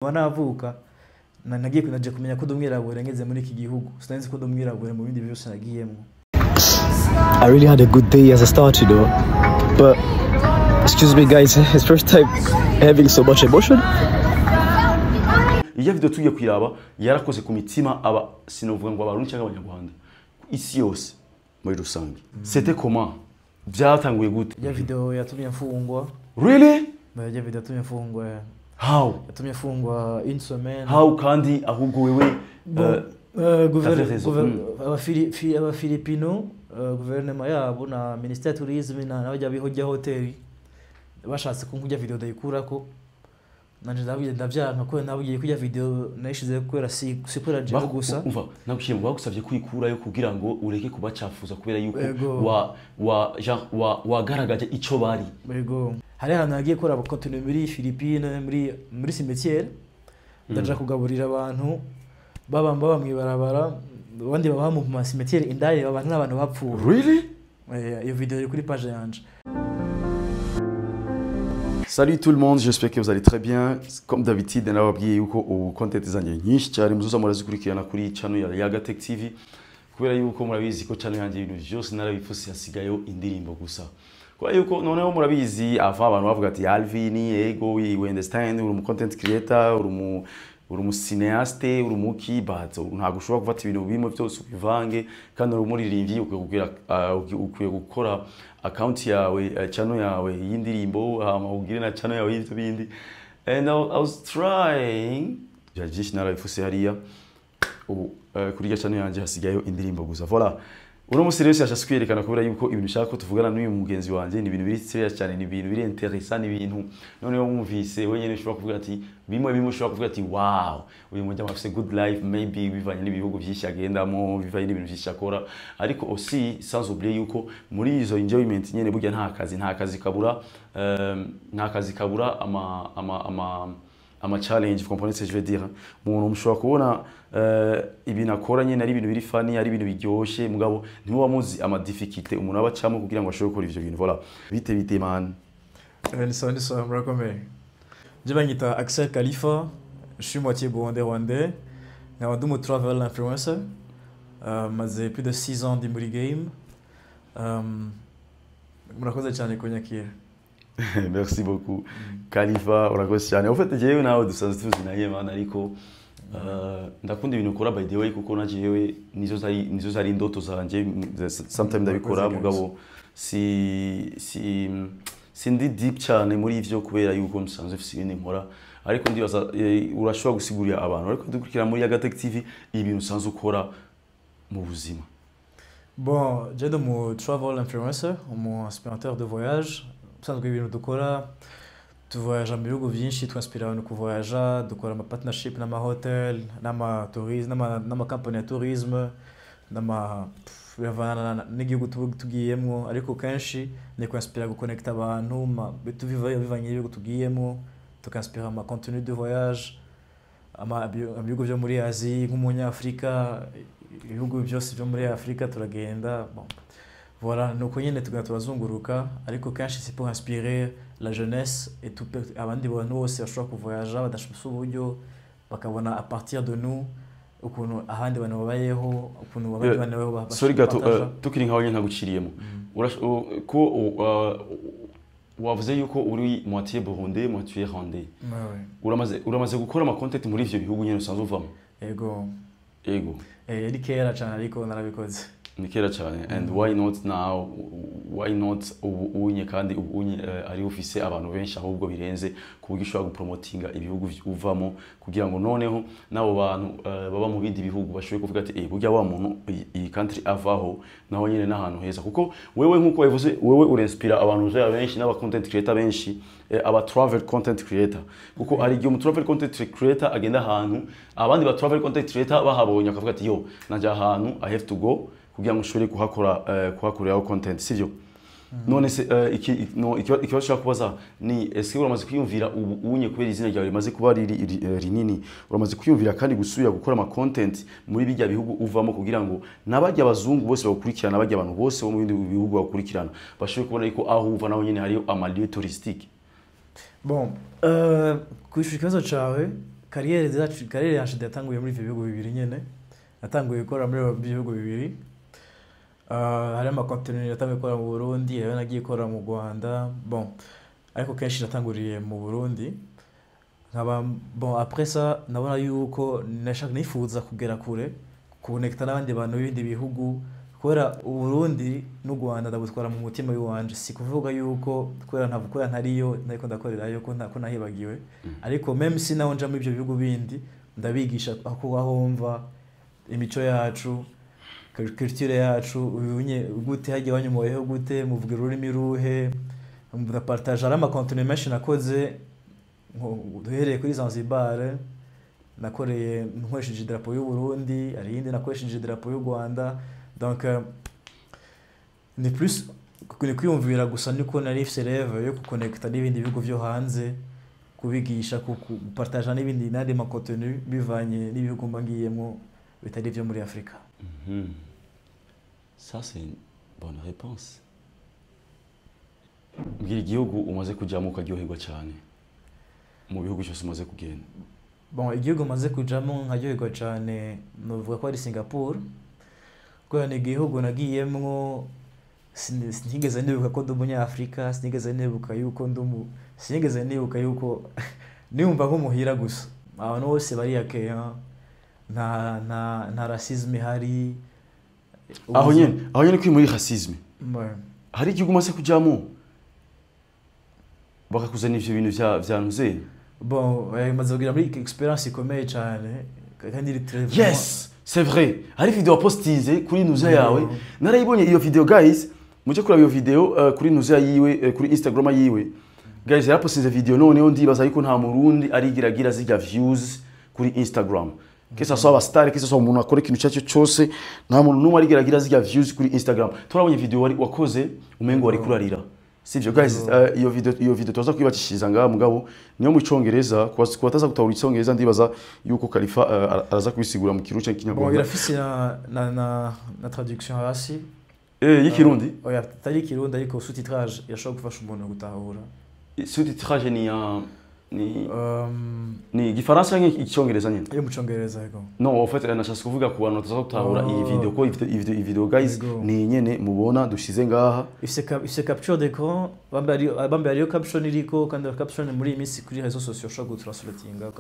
Kuva navuka nagiye naje kumenya ko ndi umwirabure ngeze muri iki gihugu. Sinari ko ndi umwirabure mu bindi byose nagiyemo. I really had a good day as a start. But excuse me, guys, it's first time having so much emotion. Iyo video tugiye kuyiraba, yarakoze ku mitima aba, sinovuga ngo Abarundi cyangwa Abanyarwanda, isi yose muri rusange. C'était comment? Byatanguye gute? Ya video yatumye mfungwa. Really? Ya video yatumye mfungwa. How? Yatumye mfungwa une semaine. How? Kandi ahubwo wewe Bon, t'avais raison. Abafilipino, guverinoma yabo na ministère ya tourisme na n'abajya bihojya hoteli bashatse ko nkujya video ndayikurako, nanje ndabwiye ndavyanka, kubera nabwiye ko ijya video nayishize kubera si kubera jewe gusa. Umva, nagushimye, bagusavye kwikurayo kugira ngo ureke kubacafuza kubera yuko Ego. wa genre wagaragaje ico bari. Yego, hari ahantu hagiye gukora contenu muri Philippines, muri cimetière, ndaja kugaburira abantu baba mw'ibarabara, abandi baba mu ma cimetière indani, abantu n'abantu bapfuye. Really? Iyo video iri kuri page yanje. Salut tout le monde, j'espère que vous allez très bien. Comme d'habitude, nababwiye yuko ubu content zanjye nyinshi cyane muzoza murazikurikirana kuri channel ya Yaga Tech TV. Kubera yuko murabizi ko channel yanjye ibintu byose narabifuse, hasigayo indirimbo gusa. Kubera yuko noneho murabizi, ava abantu bavuga ati: "Alvin, ego, we understand, uri umu content creator, uri umu cinéaste, uri umuki, but ntabwo ushobora gufata ibintu bimwe byose ubivange, kandi uri umuririmbyi, ukwiye gukora account yawe, channel yawe y'indirimbo, hama ugire na channel yawe y'ibyo bindi." And I was trying, byari byinshi narabifuse hariya. Ubu kuri iryo channel yanjye hasigayeho indirimbo gusa. Voilà, uno munsi rero yashatse kwiyerekana kubera yuko ibintu ushaka ko tuvugana n'uyu mugenzi wanjye ni ibintu biri serious cyane, ni ibintu biri intéressant, ni ibintu noneho wumvise wenyine ushobora kuvuga ati, bimwe bimwe ushobora kuvuga ati: "Wow, uyu mujama afise good life." Maybe bivanye n'ibihugu byinshi agendamo, bivanye n'ibintu byinshi akora, ariko aussi sans oublier yuko muri izo enjoyment nyene burya nta kazi kabura, nta kazi kabura ama challenge. Vous comprenez ce que je veux dire? Umuntu mushobora kubona ibintu akora nyene ari ibintu biri funny, ari ibintu biryoshe, mugabo ntimuba muzi ama difficulté umuntu aba acamo kugira ngo ashobore gukora ivyo bintu. Voilà, bite bite, man? Ni sawa, ni sawa, murakomeye. Je banyita Axel Khalifa, je suis moitié burundais rwandais, nkaba ndi umu travel influencer. Maze plus de 6 ans ndi muri game. Murakoze cyane kunyakira. Merci beaucoup, Khalifa, urakoze cyane. En fait, jewe nawe dusanzwe tuzinanye, man, ariko ndakunda ibintu ukora, by the way, kuko na jewe nizo zari indoto zanje. Sometimes ndabikora, Murakoze. mugabo si sindi deep cyane muri ivyo kubera yuko nsanzwe mfise ibindi nkora. Ariko ndibaza urashobora gusigurira abantu ariko dukurikira muri Yagatech TV ibintu usanzwe ukora mu buzima. Bon, je ndi umu travel influencer, umu inspirateur de voyage. Ubusanzwe ibintu dukora, tuvoyaja mu bihugu byinshi, twinspira abantu kuvoyaja, dukora ama partnership n'ama hotel, n'ama tourisme, n'ama company ya tourisme, n'ama biravana n'igihugu tuba tugiyemwo, ariko kenshi ni kwinspira, guconnecta abantu bivanye n'ibihugu tugiyemwo, tukinspira ama contenu de voyage, ibihugu byo muri Asie, nk'umunyafrika, ibihugu byose byo muri Afurika turagenda. Bon, voilà, nuko nyine tugenda turazunguruka, ariko kenshi c'est pour inspirer la jeunesse et tout, abandi bantu bose bashobora kuvoyaja badafise uburyo, bakabona à partir de nous ukuntu ahandi bantu babayeho, ukuntu abandi bantu babayeho. Sorry gato, partaja. Tukiri nkaho nyine ntaguciriyemo. Ko wavuze yuko uri moitié burundais, moitié rwandais. Ouais. Uramaze gukora ama content muri ivyo bihugu nyine usanzwe uvamo? Ego. Ego. Yari kera cyane, ariko narabikoze. Ni kera cyane. And why not now? Why not ubu unye, kandi ubu unye ari ufise abantu benshi ahubwo birenze, ku buryo ushobora gupromotinga ibihugu uvamo, kugira ngo noneho n'abo bantu baba mu bindi bihugu bashobore kuvuga ati: "Eh, burya wa muntu iyi country avaho naho nyine n'ahantu heza." Kuko wewe, nkuko wabivuze, wewe urinspira abantu uzaya benshi n'aba content creator benshi, aba travel content creator, kuko hari igihe umu travel content creator agenda ahantu, abandi ba travel content creator bahabonye akavuga ati: "Yo, najya ahantu, I have to go kugira ngo ushobore kuhakora, kuhakoreraho content." Sivyo? None se iki no ikibazo ushaka kubaza ni: ese uramaze kwiyumvira ubu unye, kubera izina ryawe rimaze kuba riri rinini, uramaze kwiyumvira kandi gusubira gukora ama content muri bijya bihugu uvamo, kugira ngo n'abajya abazungu bose bagukurikirana, n'abajya abantu bose bo mu bindi bihugu bagukurikirana bashobore kubona yuko aho uva naho nyine hariyo ama lieu touristique? Bon, kwishura ikibazo cawe. Carrière zacu, carrière yanje yatanguye muri ivyo bihugu bibiri nyene. Natanguye gukora muri ivyo bihugu bibiri. Hari ama contenu natanguye gukora mu Burundi, hari nagiye gukora mu Rwanda. Bon, ariko kenshi natanguriye mu Burundi. Nkaba, bon, après ça nabona yuko nashaka, nifuza kugera kure, kubonekta n'abandi bantu b'ibindi bihugu, kubera Uburundi n'u Rwanda ndabutwara mu mutima w'iwanje. Si kuvuga yuko kubera ntavuga, kubera ntariyo nariko ndakorerayo, ko nahibagiwe, ariko même si naho nja muri ibyo bihugu bindi, ndabigisha aho mva, imico yacu, culture yacu, ubunye gute, hagiye wanyomoyeho gute, muvuga ururimi ruhe, ndapartage. Ari ama contenu menshi nakoze, duhereye kuri Zanzibar nakoreye nkoresheje idarapo y'u Burundi, hari iyindi nakoresheje idarapo y'u Rwanda. Donc ni plus ni kwiyumvira gusa, niko nari mfise rêve yo guconnecta n'ibindi bihugu vyo hanze, kubigisha, gupartager n'ibindi n'andi ma contenu bivanye n'ibihugu mba ngiyemwo bitari ivyo muri Afrika. Ça, c'est une bonne réponse. Mbwira igihugu umaze kujyamo ukaryoherwa cyane mu bihugu cyose umaze kugenda. Bon, igihugu maze kujamo nkaryoherwa cyane novuga ko ari Singapore, kubera ni igihugu nagiyemwo sinigeze nibuka ko ndi umunyafurika, sinigeze nibuka yuko ndi umu sinigeze nibuka yuko niyumva nk'umuhira gusa. Abantu bose bariyakeya, nta racisme ihari. Aho nyene kuri muri racisme, hari igihugu umaze kujyamo bakakuzana ivyo bintu vya ntuze? Bon, maze kugira muri expérience ikomeye cyane kandi iri très Yes, c'est vrai, hari video wapostinze kuri nuza yawe, narayibonye iyo video. Guys, mujye kuraba iyo video kuri nuza yiwe, kuri Instagram yiwe. Guys, yarapostinze video, noneho ndibaza yuko nta murundi arigiragira zirya views kuri Instagram, que ça soit aba star, que ça soit umuntu akora ikintu icyo cyose, nta muntu n'umwe arigiragira zirya views kuri Instagram. Turabonye video wari wakoze, umengo wari kurarira, sivyo guys? Iyo video tuza kwibakishiriza ngaha, mugabo niyo mu Cyongereza, ku bataza gutahura Icyongereza, ndibaza yuko Khalifa araza kubisigura mu Kirundi cyangwa Bon, Kinyarwanda. Irafise na traduction hasi. Y'ikirundi? Oya, atari Ikirundi, ariko sous-titrage irashobora gufasha umuntu gutahura. Sous-titrage ni ni Igifaransa cyangwa Icyongereza nyine? Yo mu Congereza, yego. Non, en fait nashatse kuvuga ku bantu bataza gutahura iyi Oh. video, ko iyi video guys, Yego. ni nyene mubona dushize ngaha. Ifise capture d'écran, bambaye ariyo caption iriko, kandi caption muri iyi minsi kuri réseaux sociaux ushobora gutranslatinga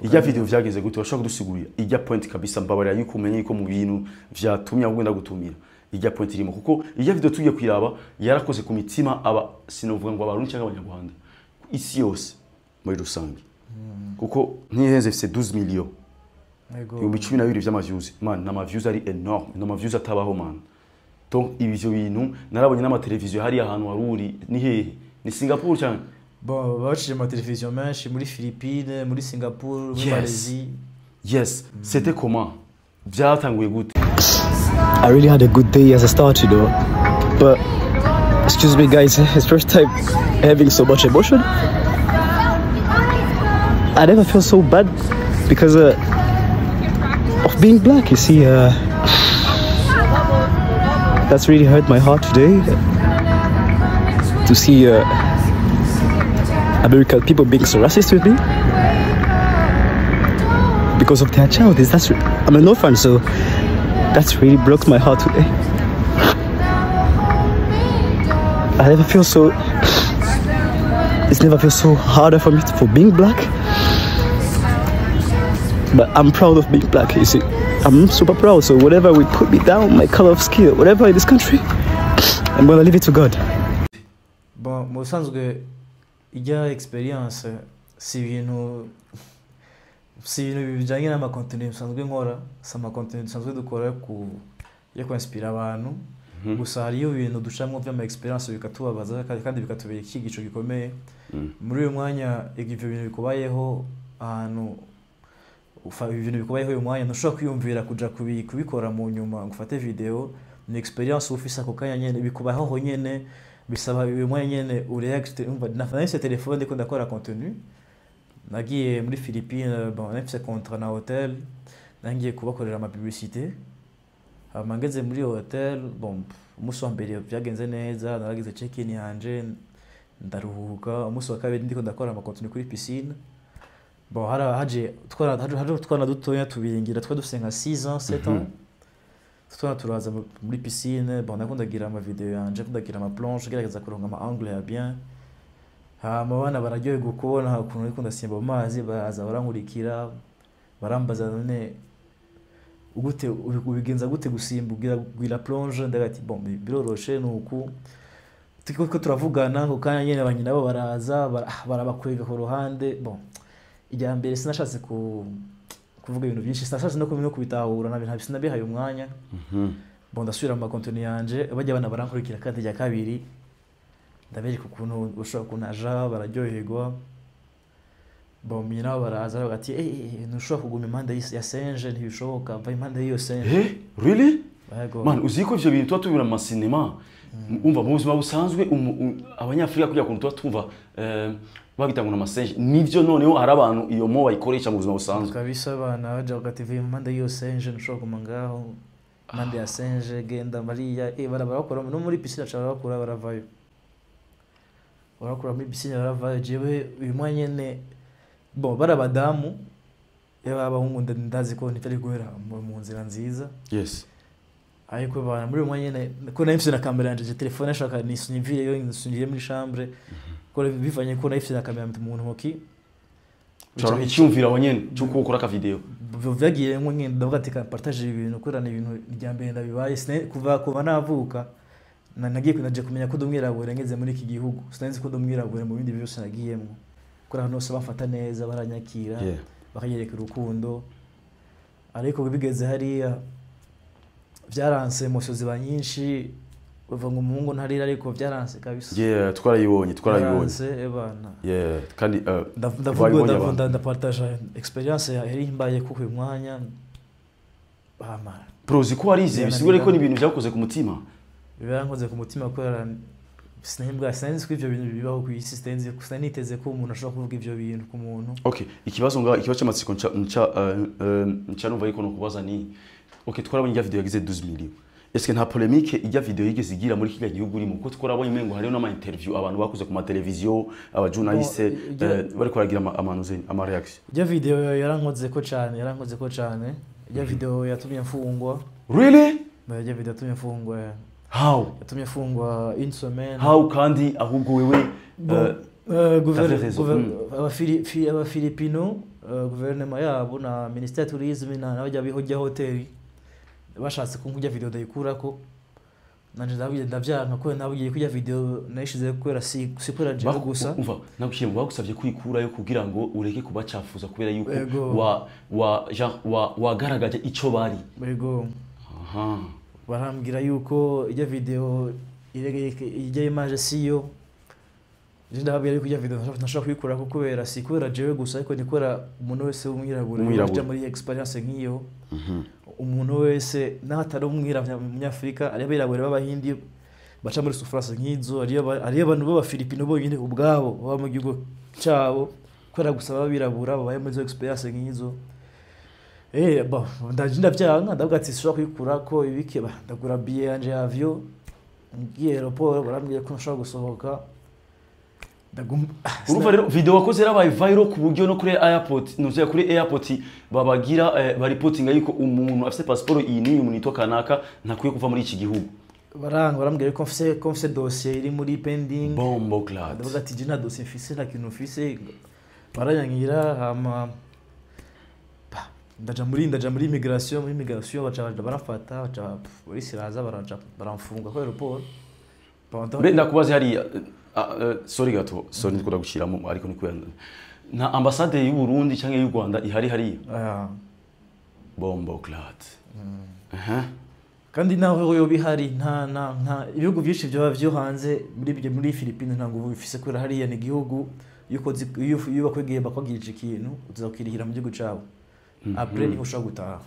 Ijya video vyagenze gute? Washobora kudusigurira ijya point kabisa? Mbabarira yuko umenye yuko mu bintu vyatumye ahubwo ndagutumira, ijya point irimo, kuko ijya video tugiye kuyiraba yarakoze ku mitima aba, sinovuga ngo Abarundi cyangwa Abanyarwanda, isi yose muri rusange, kuko ntihenze, ifise 12 millions, 12,000 vy'ama views, man. N'ama views ari énorme, n'ama views atabaho, man. Donc ibyo bintu narabonye n'amateleviziyo hariya ahantu wari uri, ni hehe? Ni Singapore cyane? Bon, bacishije ama televiziyo menshi muri Philippines, muri Singapore, muri Malaisie. Yes, c'était comment? Byatanguye gute? I really had a good day as a start. But excuse me, guys, it's first time having so much emotion. I never feel so bad because of being black. You see, that's really hurt my heart today to see American people being so racist with me because of their child. Is that's I'm an orphan, so that's really broke my heart today. I never feel so. It's never feel so harder for me for being black. But I'm proud of being black. You see, I'm super proud. So whatever will put me down, my color of skin, whatever in this country, I'm gonna leave it to God. Bon, mu busanzwe ijya expérience si ibintu bijyanye n'ama contenu bisanzwe nkora, si ama contenu dusanzwe dukora ku yo kwinspira abantu. Gusa hariyo ibintu ducamwo vy'ama expérience bikatubabaza kandi bikatubera icyigisho gikomeye. Muri uyu mwanya ivyo bintu bikubayeho, ahantu ibintu bikubayeho uyu mwanya, ntushobora kwiyumvira kuja kubikora mu nyuma ngo ufate video. Ni expérience ufise ako kanya nyene, bikubaho aho nyene, bisaba uyu mwanya nyene ureact. Umva, nafise telefone, ndiko ndakora contenu, nagiye muri Philippines. Bon, nafise contrat na hotel, nangiye kubakorera ama publicité. Hama ngeze muri iyo hotel, bon, umunsi wa mbere vyagenze neza, naragize check in yanje, ndaruhuka. Umunsi wa kabiri ndiko ndakora ama contenu kuri piscine. Bon, haje haje utwana dutoya tubiringira, twa dufise nka 6 ans, 7 ans. Tutwana turaza muri piscine. Bon, nakundagira ama video yanje, kundagira ama planche, gerageza kuronka ama angle ya bien. Hama abana bararyoherwa kubona ukuntu ariko ndasimba mu mazi, baraza barankurikira, barambaza: "None gute ubigenza gute gusimba, ugira plonge?" Ndaga ati: "Bon, biroroshe nuku." Turiko turavugana ako kanya nyene, abanyina bo baraza, barabakwega ku ruhande. Bon, ijya mbere sinashatse kuvuga ibintu byinshi, sinashatse no kubitahura, sinabihaye umwanya. Bon, ndasubira mu ma contenu yanje, bajya abana barankurikira. Kandi ijya kabiri ndabereka ukuntu ushobora kunaja, bararyoherwa. Bon, nyina nabo baraza baravuga ati: "Eh, eh, ntushobora kuguma impande ya singe, ntibishoboka, va impande y'iyo singe." Eh, really? Yego. Man, uzi ko ivyo bintu tuba tubibona mu masinema, umva, mu buzima busanzwe abanyafurika kugira kuntu tuba twumva babita ngo n'ama singe, nivyo? Noneho hari abantu iyo mo bayikoresha mu buzima busanzwe. Kabisa, abana baja bagati: "Va impande y'iyo singe, ntushobora kuguma ngaho impande ya singe, genda mariya." Eh, barakora no muri piscine, aca barakora, baravayo, barakora muri piscine, baravayo. Jewe uyu mwanya nyene, bon, bari abadamu, yaba abahungu, ndazi ko ntitari guhera mu nzira nziza. Ariko bana, muri uyu mwanya nyene ko nari mfise na kamera yanje, je telefone nashaka nisunyivireyo, nisungire muri chambre, ko bivanye ko nari mfise na kamera mu ntoki. Ushobora icyumvira aho nyene cy'uko ukora aka video. Vyagiye nko nyene ndavuga ati: "Ka partage ibi bintu," kubera ni ibintu irya mbere ndabibaye. Kuva navuka nagiye naje kumenya ko ndi umwirabure ngeze muri iki gihugu. Sinari nzi ko ndi umwirabure mu bindi byose nagiyemwo, kubera ahantu hose bamfata neza, baranyakira, bakanyereka urukundo. Ariko bigeze hariya vyaranse, émotions ziba nyinshi, bavuga ngo umuhungu ntarira, ariko vyaranse kabisa. Yeah, twarayibonye, twarayibonye. Vyaranse ebana. Yeah, kandi Ndavuga wabibonye ndavuga abantu. Ndapartaja experience yari imbaye kuko uyu mwanya bama Bro, uzi ko warize, bisigura ko ni ibintu byakoze ku mutima. Birankoze ku mutima kubera sinari nzi ko ivyo bintu bibaho ku isi, sinari niteze ko umuntu ashobora kuvuga ivyo bintu ku muntu. Okay, ikibazo nga ikibazo cy'amatsiko nca numva yuko no kubaza ni, okay, twarabonye ijya video yagize 12 millions. Est-ce que nta polémique ijya video yigeze igira muri kiriya gihugu urimo? Kuko twarabonye umengo hariho n'ama interview abantu bakoze ku ma televiziyo, aba journaliste, Bon, bariko baragira amanuze, ama reaction. Ijya video yarankozeko cane, yarankozeko cane. Ijya video yatumye mfungwa. Really? Ijya video yatumye mfungwa. How? Yatumye mfungwa une semaine. How? Kandi ahubwo wewe Bon, t'avais raison. Abafilipino, guverinoma yabo na ministère ya tourisme na n'abajya bihojya hoteli bashatse ko nkujya video ndayikurako, nanje ndabwiye ndavyanka, kubera nabwiye kujya video nayishize kubera si kubera jewe gusa. Umva, nagushyira bagusabye kwikurayo kugira ngo ureke kubacafuza kubera yuko Yego. wa genre wagaragaje ico bari. Yego. Aha. Barambwira yuko ijya video ijya image siyo. Je ndababwira yuko ijya video ntashobora kuyikurako kubera si kubera jewe gusa, ariko ni kubera umuntu wese w'umwirabura Umwirabura. uja muri experience nk'iyo. Umuntu wese naho atari umwirabura umunyafurika, ari abirabura b'abahindi baca muri souffrance nk'izo, hariyo abantu b'abafilipino bonyine ubwabo baba mu gihugu cyabo kubera gusa baba birabura, babaye muri izo experience nk'izo. Eh, bon, ndaje ndavyanka, ndavuga ati sinshobora kuyikurako ibiki. Ndagura billet yanje ya avion, ngiye aéroport barambwiye ko nshobora gusohoka. Urumva rero video wakoze yarabaye viral ku buryo no kuri airport, nuzuye kuri airport babagira baripotinga yuko umuntu afite passport iyi n'iyi, umuntu yitwa kanaka, ntakwiye kuva muri iki gihugu. Baranga, barambwira ko mfise dossier iri muri pending. Bomboclaat. Ndavuga ati: "Je nta dossier mfise, nta kintu mfise." Baranyangira, hama ndaja muri immigration. Muri immigration baca baramfata, baca polisi iraza, baraja baramfunga kuri aéroport Mbe ndakubaze hariya, sorry gato, sorry, ndikunda gushiramo, ariko ni kubera nta ambasade y'u Burundi cyangwa y'u Rwanda ihari hariya? Ah. Bomboclaat. Aha. Kandi naho yoba ihari, nta ibihugu byinshi byoba byo hanze muri Philippines nta nguvu bifise, kubera hariya ni igihugu iyo bakwegeye bakwagirije ikintu, uza kwirihira mu gihugu cabo, après niho ushobora gutaha.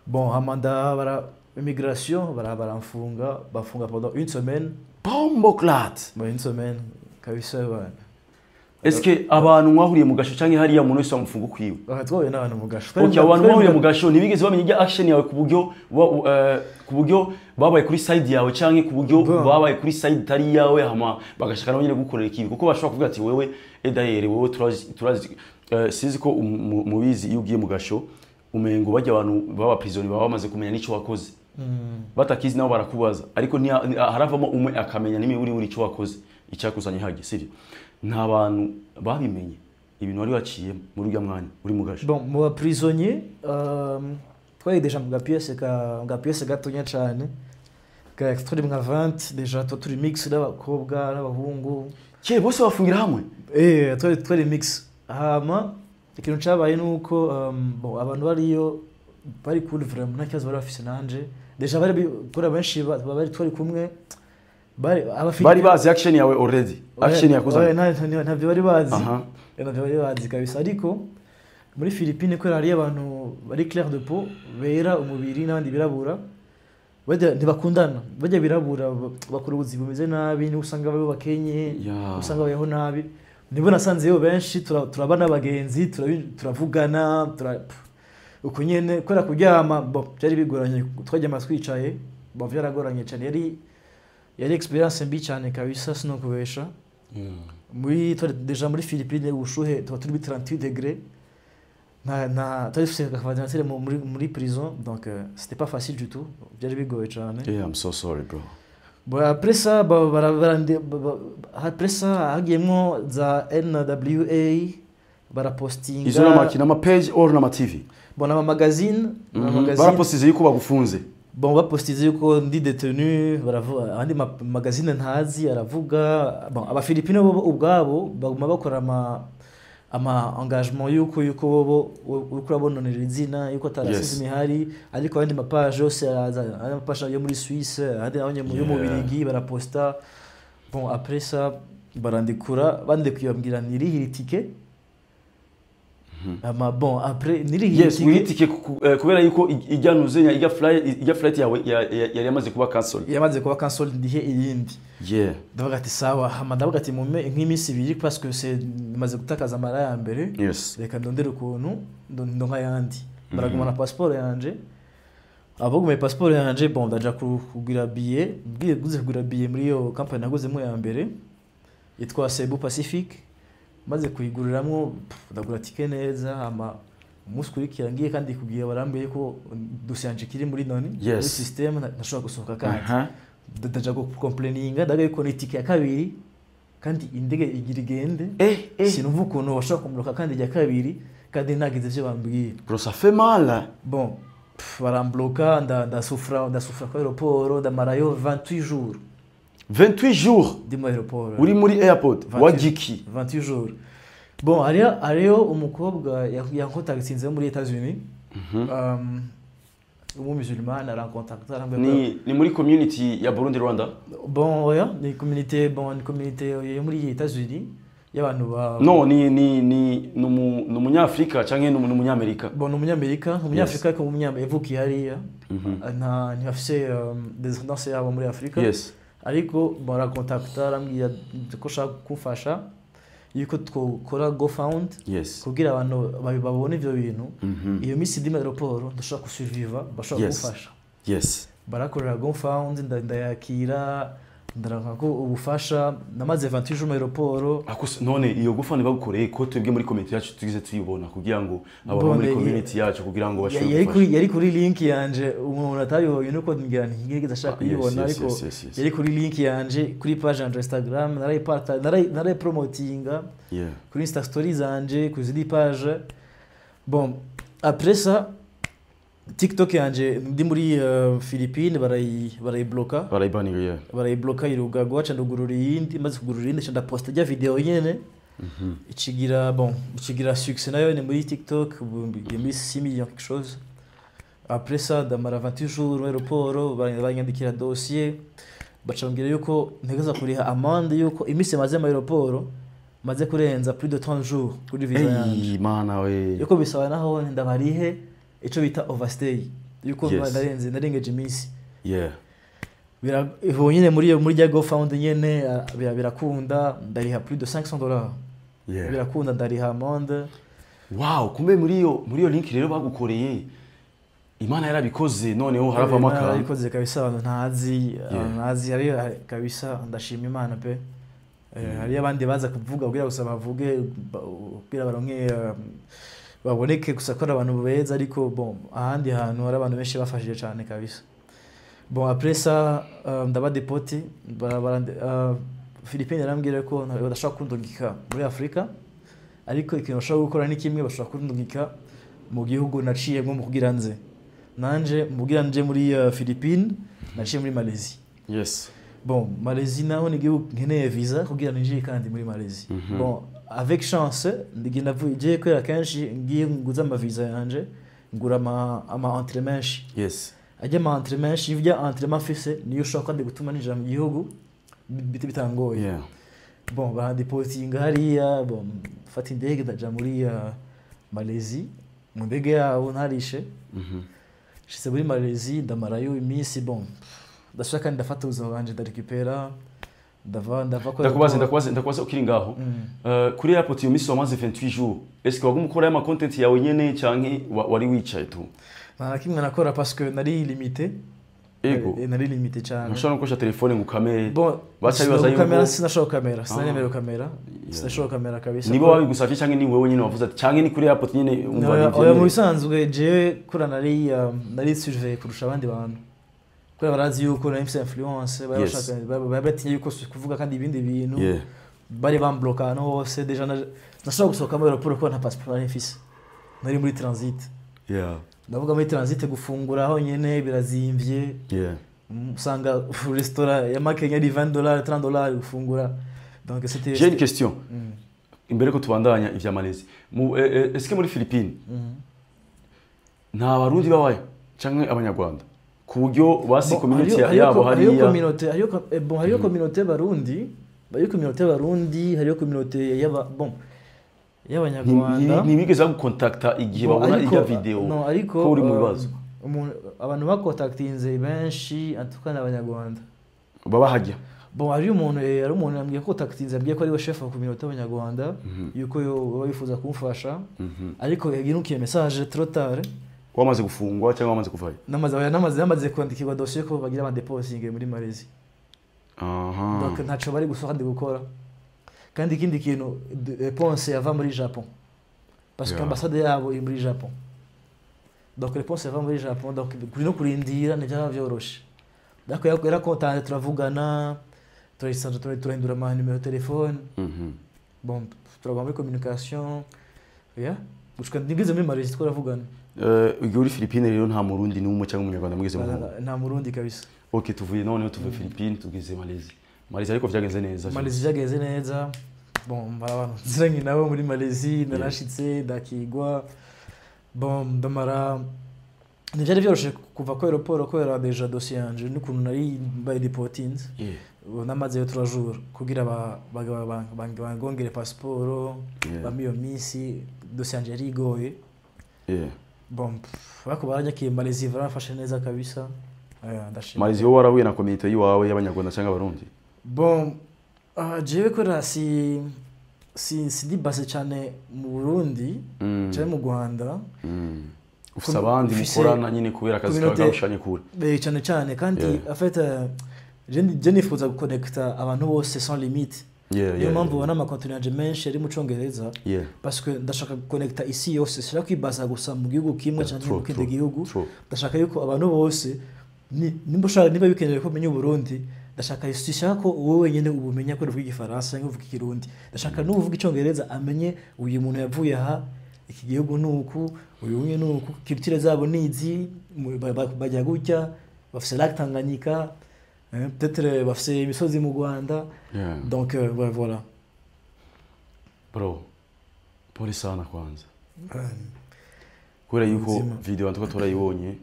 Bon, hama bara immigration baramfunga, bafunga pendant une semaine. Bomboclaat. Bon, une semaine kabisa bana. Eske abantu mwahuriye mu gasho canke hariya umuntu wese bamufunga ukwiwe? Aha, twahuye n'abantu mu gasho. Okay, abantu mwahuriye mu gasho ntibigeze bamenya ijya action yawe ku buryo babaye kuri side yawe canke ku buryo babaye kuri side itari iyawe, hama bagashaka nabo nyene gukorera ikibi, kuko bashobora kuvuga ati: "Wewe edayere, wewe turazi." Sinzi ko mubizi, iyo ugiye mu gasho umengo bajya abantu baba prisonnier baba bamaze kumenya n'ico wakoze. Batakizi nabo barakubaza, ariko haravamo umwe akamenya n'imiburi buri ico wakoze, icyakuzanye hajya, sivyo? Nta bantu babimenye ibintu wari waciye muri urya mwanya uri mu gasho? Bon, mu ba prisonnier, twari déjà mu ga pièce ka ga pièce gatonya cane ka turi nka 20 déjà, tuba turi mix n'abakobwa n'abahungu. Ke bose bafungira hamwe? Eh, twari mix. Hama ikintu cabaye nuko bon, abantu bariyo bari cool vraiment, nta kibazo bari bafise nanje. Déjà bari kuri benshi bari twari kumwe bari abafite Bari bazi action yawe already, action yakuzanye? Oya, ntabyo bari bazi. Ntabyo bari bazi kabisa. Ariko muri Philippines, kubera hariyo abantu bari clair de peau, bera umubiri, n'abandi birabura, bajya ntibakundana. Bajya birabura bakora ubuzima bumeze nabi, niho usanga bari bakenye, usanga babayeho nabi. Nibwo nasanzeyo benshi, turaba n'abagenzi, turavugana, uko nyene. Kubera kuryama, bon, byari bigoranye, twaryama twicaye. Bon, byaragoranye cyane, yari experience mbi cyane kabisa, sinokubesha. Muri twari déjà muri Philippines, ubushuhe tuba turi muri 38 degrés, nta twari dufite ventilateur muri prison, donc c'était pas facile du tout, byari bigoye cyane. Yeah, I'm so sorry, bro. Bon, après ça, après ça hagiyemwo za NWA, barapostinga. Izo n'amaki, n'ama page or n'ama TV? Bon, n'ama magazine, n'ama magazine. Barapostize yuko bagufunze? Bon, bapostize yuko ndi détenu, baravuga andi magazine ntazi aravuga. Bon, abafilipino bo ubwabo baguma bakora ama engagement yuko bobo uriko urabononera izina, yuko ata racisme ihari. Ariko ayandi ma page yose araza, ayandi ma page yo muri Suisse, ayandi nayo yo mu Birigi baraposta. Bon, après ça barandikura, bandikuye bambwira nirihire itike. Ama bon, après nirihire Yes. itike. Wihitike kubera yuko ijya nuzenya ijya flight yawe yari yamaze kuba cancel. Yamaze kuba cancel, ndihe iyindi. Ndavuga ati sawa. Hama ndavuga ati mume nk'iminsi 2, parce que c'est maze gutakaza amara ya mbere, reka ndondere ukuntu ndonka ayandi. Baragumana passeport yanje, abagumaye passeport yanje. Bon, ndaja kugura billet, mbwiye guze kugura billet muri iyo company naguzemo ya mbere yitwa Cebu Pacific. Maze kuyiguriramwo, pff, ndagura tike neza. Hama umunsi ukurikira ngiye kandi kugira, barambwiye ko dossier yanje ikiri muri noni muri système, ntashobora gusohoka. Kandi ndaja gukomplaininga, ndaga yuko ni itike ya kabiri kandi indege igira igende, sinumva ukuntu bashobora kumurika kandi ijya kabiri, kandi nagize ivyo bambwiye. Bro, ça fait mal. Bon, pff, barambloka, ndasufra, ndasufra kuri aéroport, ndamarayo 28 jours. 28 jours? Ndi muri aéroport. Uri muri airport? 28. Wagiki? 28 jours. Bon, hariyo umukobwa yankontaktinze muri États-Unis, umumusulman, arankontakta, arambwira Ni muri community ya Burundi Rwanda? Bon, oya, ni communauté, bon, ni communauté yo muri États-Unis y'abantu ba No, ni umunyafrika canke ni umunyamerika? Bon, ni umunyamerika, umunyafrika, ariko yavukiye hariya, nta ntibafise descendance yabo muri Afurika. Ariko barakontakta, arambwira ko ashaka kumfasha, yuko twokora GoFund kugira abantu babone ivyo bintu. Iyo minsi ndi muri aéroport ndashobora kusurviva, bashobora kumfasha. Barakorera GoFund, ndayakira, ndaronka ko ubufasha. Namaze 28 jours muri aéroport. Ako none iyo GoFund bagukoreye, ko twebwe muri community yacu tugize tuyibona, kugira ngo abantu bo muri Bone, community yacu kugira ngo bashobore yari gufasha? Kuri yari kuri link yanje. Umuntu atabibonye nuko ngira ntiyigeze ashaka kuyibona, ariko yari kuri link yanje kuri page yanje Instagram, narayipata, narayipromotinga kuri Insta story zanje, ku zindi page. Bon, après ça TikTok yanje ndi muri Philippines barayibloka. Barayibaninga, yeah. Barayibloka, irugagwa. Ca ndugurura iyindi. Maze kugurura iyindi, ca ndaposta rya video nyene, ikigira, bon, ikigira succès nayo ni muri TikTok, ubu igiye muri 6 millions quelque chose. Après ça ndamara 28 jours muri aéroport, baranyandikira dossier, baca bambwira yuko ntegereza kuriha amende, yuko iminsi maze mu aéroport maze kurenza plus de 30 jours kuri visa yanje. Ey, mana we! Yuko bisaba naho ndabarihe ico bita overstay, yuko narengeje iminsi. Ubu nyine muri iyo muri rya GoFund nyene, birakunda, ndariha plus de $500. Birakunda, ndariha amende. Wow, kumbe muri iyo link rero bagukoreye, Imana yarabikoze, noneho haravamo akantu. Yarabikoze kabisa, abantu ntazi, abantu ntazi hari kabisa, ndashima Imana pe. Hariyo abandi baza kuvuga kugira gusa bavuge, kugira baronke baboneke gusa ko ari abantu beza, ariko bon, ahandi hantu hari abantu benshi bafashije cyane kabisa. Bon, après ça ndaba déporté. Philippines yarambwira ko badashobora kundungika muri Afurika, ariko ikintu bashobora gukora ni kimwe: bashobora kundungika mu gihugu naciyemo mu kugira nze. Nanje mu kugira nje muri Philippines naciye muri Malaisie. Bon, Malaisie naho ni igihugu nkeneye visa kugira ninjire kandi muri Malaisie. Bon, avec chance ndigenda vuye, kubera kenshi ngiye nguza ama visa yanje, ngura ama entrée menshi. Ajya ama entrée menshi, iyo ujya entrée mfise niyo ushobora kandi gutuma ninjira mu gihugu bitangoye. Bon, barandeportinga hariya. Bon, mfata indege ndaja muri Malaisie, mu ndege yabo ntarishe. Nshitse muri Malaisie, ndamarayo iminsi. Bon, ndashaka kandi ndafata ubuzima bwanje, ndarekipera, ndava ko Ndakubaza ukiri ngaho. Kuri airport iyo minsi wamaze 28 jours, est-ce que waguma ukora ama content yawe nyene canke wari wicaye tu? Nta na kimwe nakora parce que nari limité. Nari limité cyane. Ntushobora no gukoresha telefone ngo ukamere? Bon, Baca bibaza yuko kamera, sinashobora kamera, sinanemerewe kamera, sinashobora kamera kabisa. Nibo babigusavye canke ni wewe nyene wavuze ati, canke ni kuri airport nyene umva Oya, oya, mu ntivyemewe? bisanzwe jewe kura nari surveillé kurusha abandi bantu, kubera barazi yuko nari mfise influence, bari bashaka, bari batinye yuko kuvuga kandi ibindi bintu. Bari bambloka ahantu hose. Déjà nashobora gusohoka muri aéroport kuko nta passeport nari mfise, nari muri transit. Ndavuga muri transit, gufungura honyene birazimvye. Usanga restaurant ya Makenya ari $20, $30 gufungura, donc c'était J'ai une question imbere ko tubandanya ivya Malaisie. Est-ce que muri Philippines nta Barundi babayo canke Abanyarwanda ku buryo basi Bon, community yabo hariyo hariya? communauté, hariyo bon, hariyo communauté Barundi, hariyo communauté Barundi, hariyo communauté y'aba, bon, y'Abanyarwanda. Ntibigeze bagukontakta igihe Bon, babona ariko irya video no, ariko ko uri mu bibazo? Abantu bakontaktinze benshi en tout cas ni Abanyarwanda. Baba hajya? Bon, hari umuntu yambwiye ko kontaktinze, yambwiye ko ari we chef wa communauté y'Abanyarwanda, yuko yo baba bifuza kumfasha, ariko yaginukiye message trop tard. Wamaze gufungwa cyangwa wamaze kuvayo? Namaze kwandikirwa dossier ko bagira amadeposinge muri Malaisie. Donc ntaco bari gusohoka ndi gukora. Kandi ikindi kintu, réponse yava muri Japon, parce que ambassade yabo iri muri Japon, donc réponse yava muri Japon, donc kuri no kurindira ntibyaba vyoroshe. Ariko yarakontanze, turavugana, turayisanza, turahindura ama numéro telefone. Bon, turaguma muri communication, yeah, gushika nigeze muri Malaisie twaravugana. Igihe uri Philippines rero nta Murundi n'umwe cyangwa Umunyarwanda mwigeze muhura? Nta Murundi kabisa. Ok, tuvuye, noneho tuvuye Philippines tugeze Malaisie. Malaisie ariko vyagenze neza? Malaisie byagenze neza. Bon, mbara abantu nziranye nabo muri Malaisie, narashitse ndakigwa. Bon, ndamara, ntibyari byoroshe kuva ku aéroport kubera déjà dossier yanje n'ukuntu nari mbaye deportinze. Ubu namazeyo 3 jours kugira bangongere pasiporo. Bampa iyo minsi, dossier yanje yari igoye. Bon, pff, ariko baranyakiye Malaisie, baramfashe neza kabisa. Ndashima. Malaisie wowe warahuye na community y'iwawe y'Abanyarwanda cyangwa Abarundi? Bon, jewe kubera si sindi basé cyane mu Burundi cyane mu Rwanda. Ufise abandi mukorana nyine kubera akazi kawe kagushanye kure? Cyane cyane kandi en fait je nifuza gukonekta abantu bose sans limite. Niyo mpamvu ubona ama contenu yanje menshi ari mu Congereza, parce que ndashaka gukonekta isi yose, sinshaka kwibaza gusa mu gihugu kimwe cyangwa mu kindi gihugu. Ndashaka yuko abantu bose nimba ushaka, niba bikenewe ko umenya Uburundi, ndashaka, sinshaka ko wowe wenyine ubumenya ko uvuga Igifaransa cyangwa uvuga Ikirundi. Ndashaka n'uvuga Icyongereza amenye uyu muntu yavuye aha, iki gihugu ni uku, uyu umwe ni uku, culture zabo ni izi, bajya gutya, bafise lac Tanganyika, peut-être bafise imisozi mu Rwanda. Donc ouais, voilà. Bro, pole sana kwanza kubera yuko Ubuzima. video tuko turayibonye,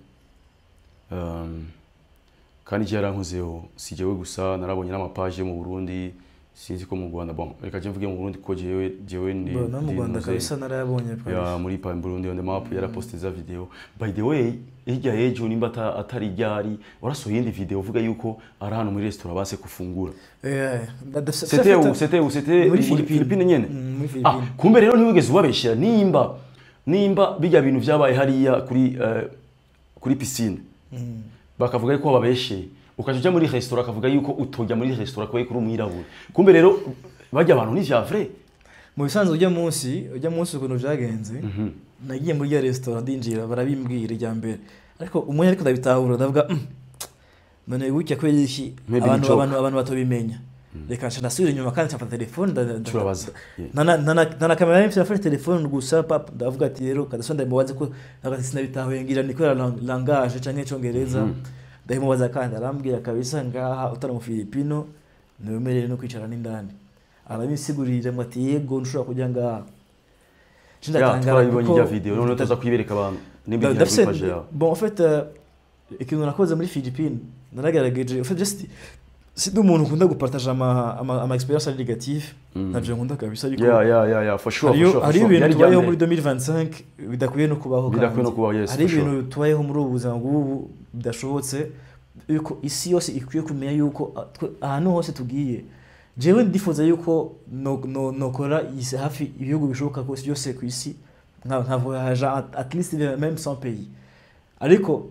kandi icyo yarankozeho si jewe gusa, narabonye n'amapaje mu Burundi. Sinzi ko mu Rwanda, bon, reka je mvuge mu Burundi ko jewe ndi Bon, no mu ndi Rwanda kabisa narayabonye. Ya, muri pa Burundi on the map yaraposte za video. By the way, hirya y'ejo nimba atari ryari, warasohoye iyindi video uvuga yuko ari ahantu muri restaurant base kufungura. C'était où? C'était où? C'était Muri Philippines. Philippines nyene? Muri Ah, Philippines. kumbe rero ntiwigeze ubabeshera. Nimba bijya bintu vyabaye hariya kuri piscine, bakavuga yuko babesheye, ukaja uja muri restaurant, akavuga yuko utojya muri restaurant kubera ko uri umwirabura, kumbe rero bajya abantu ni vya vrai. Mu bisanzwe ujya munsi ukuntu vyagenze, nagiye muri ya restaurant, ndinjira, barabimbwira irya mbere, ariko umwanya ariko ndabitahura, ndavuga: None gutya kubera iki?" Maybe ni Abantu joke. abantu batobimenya. Reka nca ndasubira inyuma kandi nshafata telefone Turabaza. Yeah. Nta na kamera nari mfite, telefone gusa. Pap, ndavuga ati rero kadasubira ndamubaze ko, ndavuga ati sinabitahuye, ngira ni kubera langage canke icongereza. Ndabimubaza kandi arambwira kabisa: ngaha utari umufilipino ntiwemerewe no kwicara n'indani. Arabisigurira ngo ati yego, ntushobora kujya ngaha. Nca Ya, ndatangara twarabibonye kuko ijya video, none tuza kuyibereka abantu nimba igihe ndafise kuri page yawe. Bon, en fait, ikintu nakoze muri Philippines, naragerageje, en fait, just si umuntu ukunda gupartager ama expérience ari négative, ntabyo nkunda kabisa, ariko Yeah, for sure, for hariyo sure, for hariyo sure. ibintu Yari tubayeho irya muri mbere. 2025 bidakwiye no kubaho. Bidakwiye Kandi no kubaho, yes, hari for sure. ibintu tubayeho muri ubu buzima bw'ubu bidashobotse, yuko isi yose ikwiye kumenya yuko ahantu hose tugiye, jewe ndifuza yuko nokora isi hafi ibihugu bishoboka kose byose ku isi, nka voyage at least même 100 pays, ariko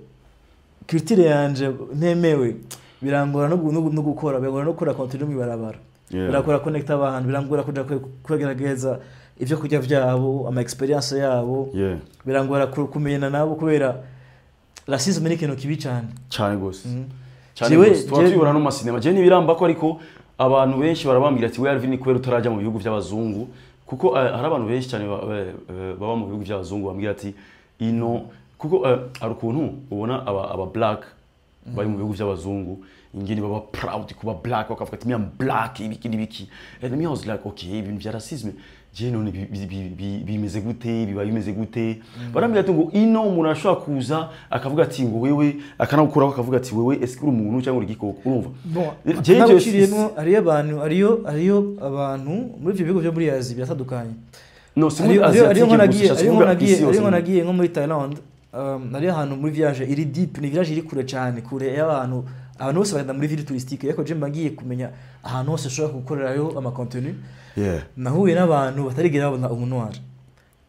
culture yanje ntemewe, birangora no gukora, birangora no gukora contenu mw'ibarabara, birangora connect abantu, birangora kuja kugerageza ibyo kurya byabo, ama expérience yabo, birangora kumenyana nabo kubera racisme ni ikintu kibi cyane. Cyane gose, cyane gose. Tuba tubibona no mu masinema. Je ntibiramba ko, ariko abantu benshi barabambwira ati: "We Alvin, kubera utarajya mu bihugu by'abazungu." Kuko hari abantu benshi cyane baba mu bihugu by'abazungu bambwira ati ino, kuko hari ukuntu ubona aba black bari mu bihugu by'abazungu ingene baba proud kuba black, bakavuga ati: "Me, I'm black," ibiki n'ibiki. And me, I was like: "Okay, ibintu bya racisme je none bimeze gute? Biba bimeze gute?" Barambwira ati ngo ino umuntu ashobora kuza akavuga ati ngo wewe, akanagukuraho akavuga ati: "Wewe, ese uri umuntu cyangwa uri igikoko?" Urumva? Bon, Jewe ntabwo hariyo abantu, hariyo abantu muri ibyo bihugu byo muri Aziya biratandukanye. No, si muri Hariyo asiatique nko gusa, nagiye nshatse hariyo nko kuvuga nagiye isi yose. Hariyo nko nagiye nko muri Thailand, hariyo ahantu muri village iri deep, ni village iri kure cyane, kure y'abantu. Abantu bose bagenda muri ville touristique, ariko je mba ngiye kumenya ahantu hose ushobora gukorerayo ama contenu. Nahuye n'abantu batarigera babona umunoir.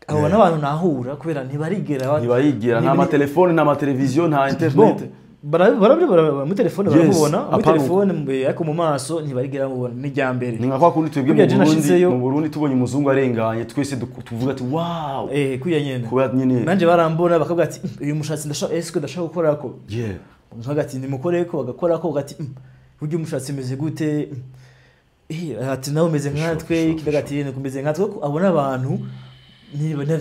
Abo n'abantu nahura kubera ntibarigera Ntibayigera, nta matelefone, nta mateleviziyo, nta internet. Bon, muri telefone baramubona muri apana telefone, ariko mu maso ntibarigera bamubona, ni irya mbere. Ni nka kwa kundi twebwe Burya mu je Burundi, nashizeyo mu Burundi tubonye umuzungu arenganye twese tuvuga ati: "Wow." Kuya nyene. Kuba nyine Nanje barambona bakavuga ati: Uyu mushatsi ndashaka, ese ndashaka gukorako?" Nkavuga ati: "Nimukoreko." Bagakorako, bagati: Burya umushatsi umeze gute?" Ati: "Nawe umeze nkatwe." Sure, Kidaga ati: "Umeze nkatwe." Ko abona abantu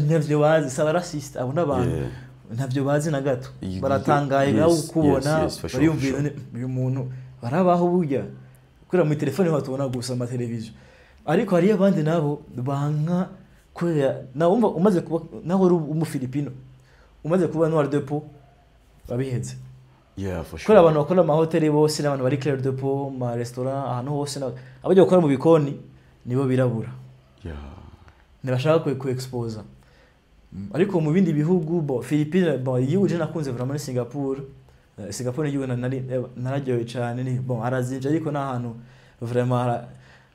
ntavyo bazi, saba raciste, abona abantu ntavyo bazi na gato, baratangaye ngaho kukubona, yes, for sure, bariyumvira for sure. Uyu muntu barabaho burya kubera muri telefone niho batubona gusa, ama televiziyo. Ariko hariyo abandi nabo banka kubera nawe wumva umaze kuba, nawe uri umufilipino, umaze kuba noir de peau, babiheze. Yeah, for sure. Kubera abantu bakora amahoteli bose n'abantu bari clair de peau, mu ma restaurant, ahantu hose, abajya gukora mu bikoni nibo birabura, ntibashaka ku exposa. Ariko mu bindi bihugu, bon, Philippines, bon, igihugu je nakunze vraiment ni Singapore. Singapore ni igihugu nararyohewe cyane. Ni bon, harazinje, ariko n'ahantu vraiment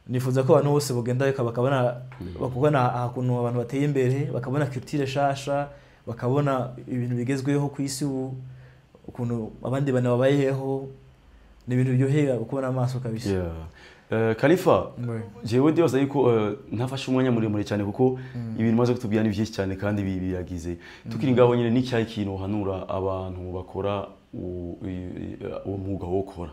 nifuza ko abantu bose bogenda bakabona ukuntu abantu bateye imbere, bakabona culture shasha, bakabona ibintu bigezweho ku isi ubu, ukuntu abandi bantu babayeho. Ni ibintu biryoheye kubona amaso kabisa. Yeah. Khalifa, Ouais. jewe ndibaza yuko ntafashe umwanya muremure cyane kuko ibintu maze kutubwira ni byinshi cyane kandi biragize. Tukiri ngaho nyine, n'icyayi kintu uhanura abantu bakora uwo mwuga wo gukora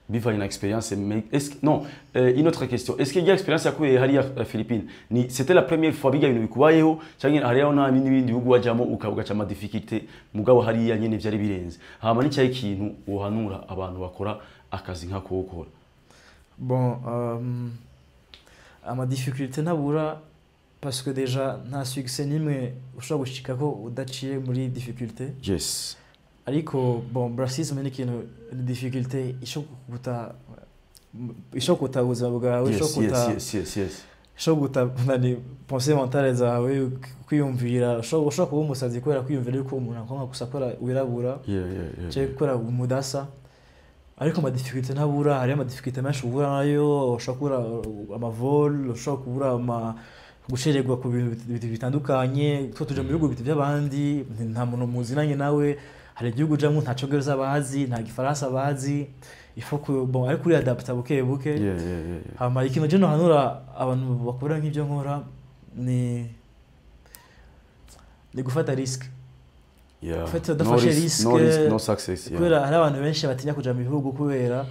bivanye na expérience, mais est-ce que, non, une autre question: est-ce qu'il y a expérience yakuye hariya Philippines, ni c'était la première fois biga ibintu bikubayeho, cyangwa hariya nta bindi bihugu wajyamo ugaca ama difficulté, mugabo hariya nyine byari birenze? Hama n'icyayi kintu uhanura abantu bakora akazi nk'ako gukora? Bon, ama difficulté ntabura, parce que déjà nta succès nimwe ushobora gushikako udaciye muri difficulté. Ariko bon, racisme ni ikintu, ni difficulté ishobora kuguta Ishobora kuta ubuzima bwawe, ishobora kuta yes yes yes ishobora guta nani pensée mentale zawe, kwiyumvira, ushobora kuba umusazi kubera kwiyumvira yuko umuntu akonka gusa akora wirabura cyangwa gukora umudasa. Ariko ama difficulté ntabura, hariyo ama difficulté menshi uhura nayo. Ushobora kubura ama vol, ushobora kubura ama gucererwa ku bintu bitandukanye. Two tuja mu bihugu by'abandi, nta muntu muzinanye nawe. Hari igihugu ujamwo nta congereza bazi, nta gifaransa bazi, il faut que, bon, ariko uri adapta buke buke. Hama ikintu je nohanura abantu bakora nk'ibyo nkora ni gufata risque. En fait, No udafashe risk, risque, no risk, no success. Kubera hari abantu benshi batinya kuja mu bihugu kubera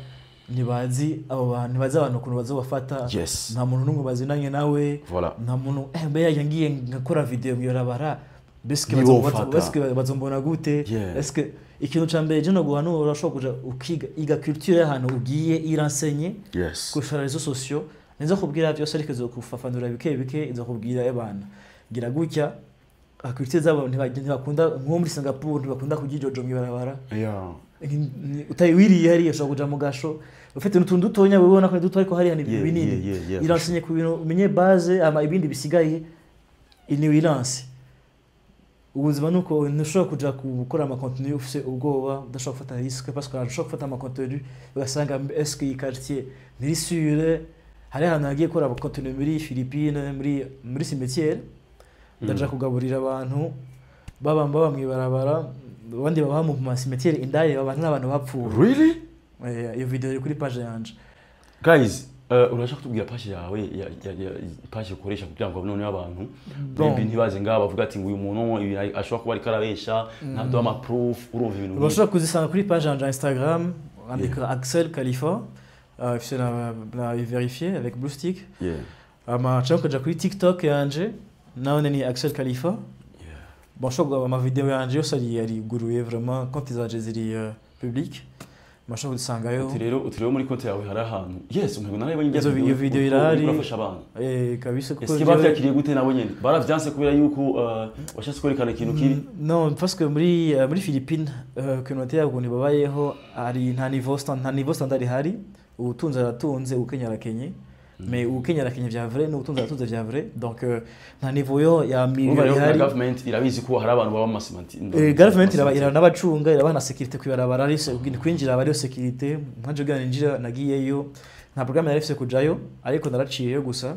ntibazi abo bantu, ntibazi abantu ukuntu bazobafata. Nta muntu n'umwe bazinanye nawe. Voilà. Nta muntu, mbe yaje ngiye ngakora video mw'ibarabara, beske Ntibofata. Beske bazombona gute? Eske ikintu ca mbere je no guhanura, urashobora kuja ukiga, iga culture y'ahantu ugiye, irenseigner kurusha réseaux sociaux. Nizo kubwira byose, ariko izokufafanura bike bike, izokubwira ebana gira gutya. Culture zabo ntibakunda, nko muri Singapore ntibakunda kurya ijojo mw'ibarabara. Utari wiriye hariya ushobora kuja mu gasho. Ufite n'utuntu dutonya ubona ko ari duto, ariko hariya ni binini. Irenseigner ku bintu, umenye base, ama ibindi bisigaye ni wilanse. Ubuzima nuko, ntushobora kuja gukora ama contenu ufise ubwoba, udashobora gufata risque, parce que ushobora gufata ama contenu ugasanga est-ce que iyi quartier ntiri sûre. Hari ahantu hagiye gukora ama contenu muri Philippines, muri cimetière, ndaja kugaburira abantu baba mw'ibarabara, abandi baba mu ma cimetière indani, baba n'abantu bapfuye. Really? Iyo video iri kuri page yanje. Guys, urashaka kutubwira page yawe ya page ukoresha kugira ngo noneho abantu Bon. maybe ntibaze ngaha bavuga ati ngo uyu muntu ibi ashobora kuba ariko arabesha, ntaduha ama proof, urumva ibintu nk'ibyo. Urashobora kuzisanga kuri page yanje ya Instagram, andika Axel Khalifa, ifise na vérifié avec blue tick. Ama cyangwa ukaja kuri TikTok yanje, nawe ni Axel Khalifa. Bon, ushobora ama video yanje yose ari guruye, vraiment konti zanje ziri public, mashobora kuzisangayo. Uti rero muri konti yawe hari ahantu, yes, umuntu narabonye. Iyo video irahari. Urafasha abantu. Kabisa, kuko Ese bavyakiriye gute nabo nyene? Baravyanse kubera yuko washatse kwerekana ikintu kibi? Non, parce que muri Philippines, communauté yabo ukuntu babayeho, hari nta niveau standard ihari. Ubutunzi aratunze, ukenya arakenye. Mais ukenya arakenye vya vrai, n'ubutunzi aratunze vya vrai. Donc nta niveau yo ya Urumva milieu rero na ihari. government irabizi ko hari abantu baba mu masimenti. Government iranabacunga, irabaha na sécurité kwibarabara, ari kwinjira aba ariyo sécurité. Nkanje ubwa ninjira, nagiyeyo nta programme nari mfise kujayo, ariko naraciyeyo gusa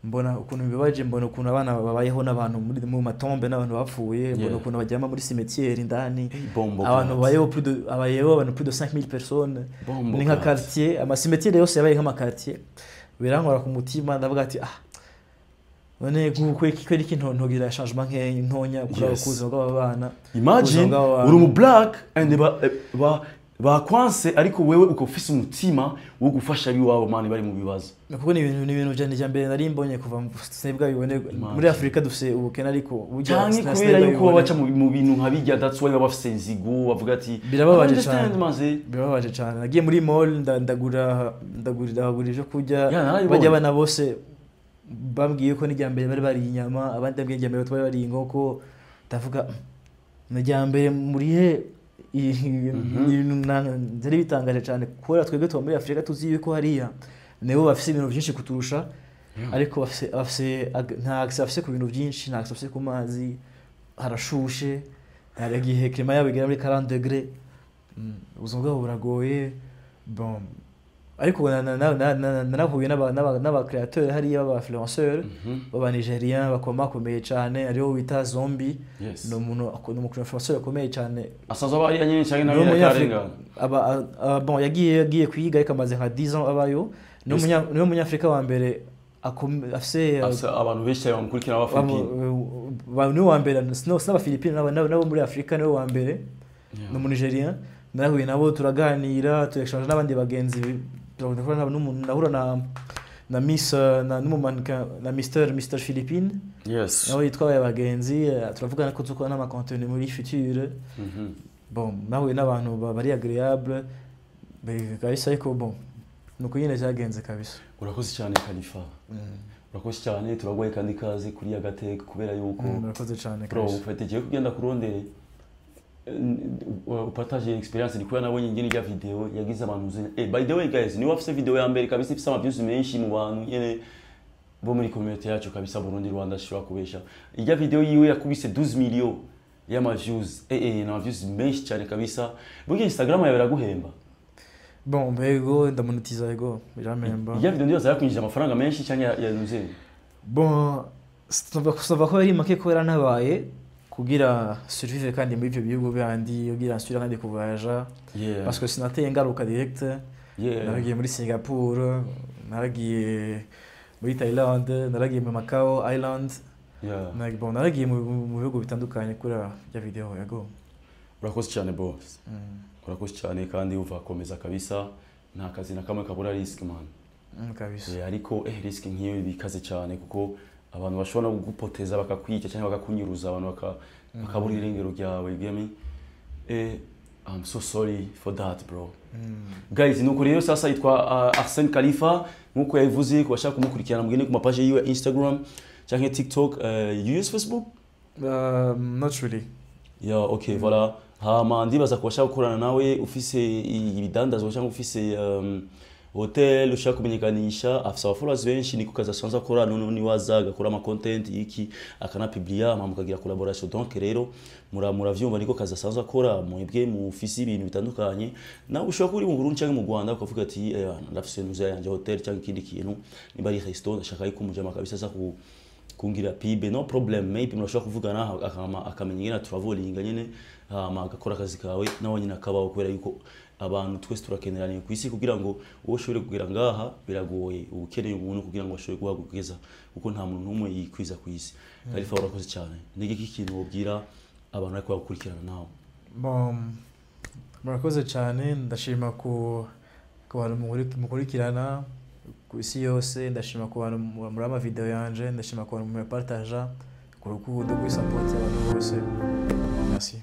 mbona ukuntu bibabaje, mbona ukuntu abana babayeho n'abantu mu matombe n'abantu bapfuye, mbona ukuntu baryama muri cimetière indani. Bombo. Abantu babayeho plus de abayeho abantu plus de 5000 personnes. Bombo. Ni nka quartier, ama cimetière yose yabaye nk'ama quartier. Birankora ku mutima, ndavuga ati: "Ah, none kweri iki ntogira changement nkeya ntonya kuri ku buzima bw'aba bana?" Imagine, Ubuzima bw'aba bantu. uri umu black and ba bakwanse, ariko wewe ukaba ufise umutima wo gufasha abiwabo mani bari mu bibazo. Kuko ni ibintu vyanje mbere nari mbonye kuva sinibwa bibone muri Afrika. Dufise ubukene, ariko burya Canke kubera sinabwa yuko bibone. baca mu bintu nka bijya, that's why baba bafise inzigo, bavuga ati Birababaje "I understand, cane. maze." Birababaje cane. Nagiye muri mall, ndagura ivyo kurya. Yeah, narabibonye. Bajya abana bose bambwiye ko n'irya mbere bari bariye inyama, abandi bambwiye irya mbere bari bariye inkoko. Ndavuga: "N'irya mbere murihe?" Ibintu byari bitangaje cyane, kubera twebwe tuba muri Afurika tuzi yuko hariya nibo bafise ibintu byinshi kuturusha, ariko bafise nta accès bafise ku bintu byinshi, nta accès bafise ku mazi, harashushe, hari igihe climat yabo igera muri 40 degré. Ubuzima bwabo buragoye. Bon, ariko narahuye n'aba créateur hariya b'aba influenceur b'aba Nigerian bakomakomeye cyane, hariho wita Zombie. Yes. Ni umuntu, ni umu influenceur akomeye cyane. Asanzwe aba hariya nyene canke Ni nawe umunyafrika. yararengana? Aba bon, yagiye kwiga ariko amaze nka 10 ans abayo. Ni niwe munyafrika wa mbere afise Afise abantu benshi cyane bamukurikirana b'Abafilipine. Niwe wa mbere, sino n'Abafilipine nabo muri Afurika niwe wa mbere. Ni umunigerian. Narahuye nabo, turaganira, turexchange n'abandi bagenzi, turakora n'umuntu, nahura na Miss na n'umumannequin na Mr Philippine, nawe yitwa abagenzi, turavugana ko tuzokora n'ama contenu muri future. Bon, nahuye n'abantu bari agréable kabisa, ariko bon, nuko nyine cyagenze kabisa. Urakoze cyane Khalifa, urakoze cyane. Turaguhaye kandi ikaze kuri Yagateka kubera yuko Murakoze cyane bro kabisa. ufite igihe kugenda kurondere. Upartage experience, ni kubera nabonye ingene irya video yagize abantu by the way guys, niwe afise video ya mbere kabisa ifise ama views menshi mu bantu nyene bo muri community yacu kabisa, Burundi, Rwanda, shobora kubesha. Irya video yiwe yakubise 12 millions y'ama views, na views menshi cyane kabisa. Burya Instagram yawe iraguhemba? Bon, ego, ndamonetiza, ego, birampemba. Irya video ndiyo yakwinjije amafaranga menshi cyangwa yanuze? Bon, sinova ko ari make kubera ntabaye kugira survivre kandi muri ivyo bihugu bandi, kugira nsubira kandi kuvoyaja, parce que sinateye ingaruka direct. Naragiye muri Singapore, naragiye muri Thailand, naragiye mu Macau Island. Bon, naragiye mu bihugu bitandukanye kuri ya video, yego. Urakoze cyane, boss. Urakoze cyane kandi uva komeza kabisa, nta kazi na kamwe kabura risk, man. Kabisa. Ariko risk nk'iyo bikaze cyane kuko abantu bashobora no kugupoteza, bakakwica cyangwa bakakunyuruza, abantu bakabura irengero ryawe, you get me? I'm so sorry for that, bro. Guys, nuko rero sasa yitwa Arsene Khalifa nkuko yabivuze. Ku bashaka kumukurikirana, mugende ku mapaje yiwe ya Instagram cyangwa TikTok. You use Facebook? Not really. Yeah, okay, voilà. Hama ndibaza ku bashaka gukorana nawe, ufise ibidandazwa cyangwa ufise hotel ushaka kumenyekanisha, afise aba followers benshi, niko kazi asanzwe akora. None niwaza agakora ama content iki, akanapublia, hama mukagira collaboration. Donc rero muravyumva, niko kazi asanzwe akora. Mwebwe mufise ibintu bitandukanye, nawe ushobora kuba uri mu Burundi cyangwa mu Rwanda, ukavuga ati ndafise nuza yanje hotel cyangwa ikindi kintu, niba ari resto, ndashaka yuko umujama kabisa aza ku kungira pub, no problem. Maybe murashobora kuvugana, akama akamenya ingene traveling nyene, hama agakora akazi kawe, nawe nyine akabaho, kubera yuko abantu twese turakeneraniye ku isi. Kugira ngo wowe ushobore kugera ngaha biragoye, uba ukeneye umuntu kugira ngo ashobore guhagugeza, kuko nta muntu n'umwe yikwiza ku isi. Khalifa, urakoze cyane. Ni iki kintu wobwira abantu ariko bagukurikirana nawe? Bon, murakoze cyane. Ndashima ku bantu mukurikirana ku isi yose, ndashima ku bantu muri ama video yanje, ndashima ku bantu muyapartaja, ku rukundo, kuri support y'abantu bose. Merci.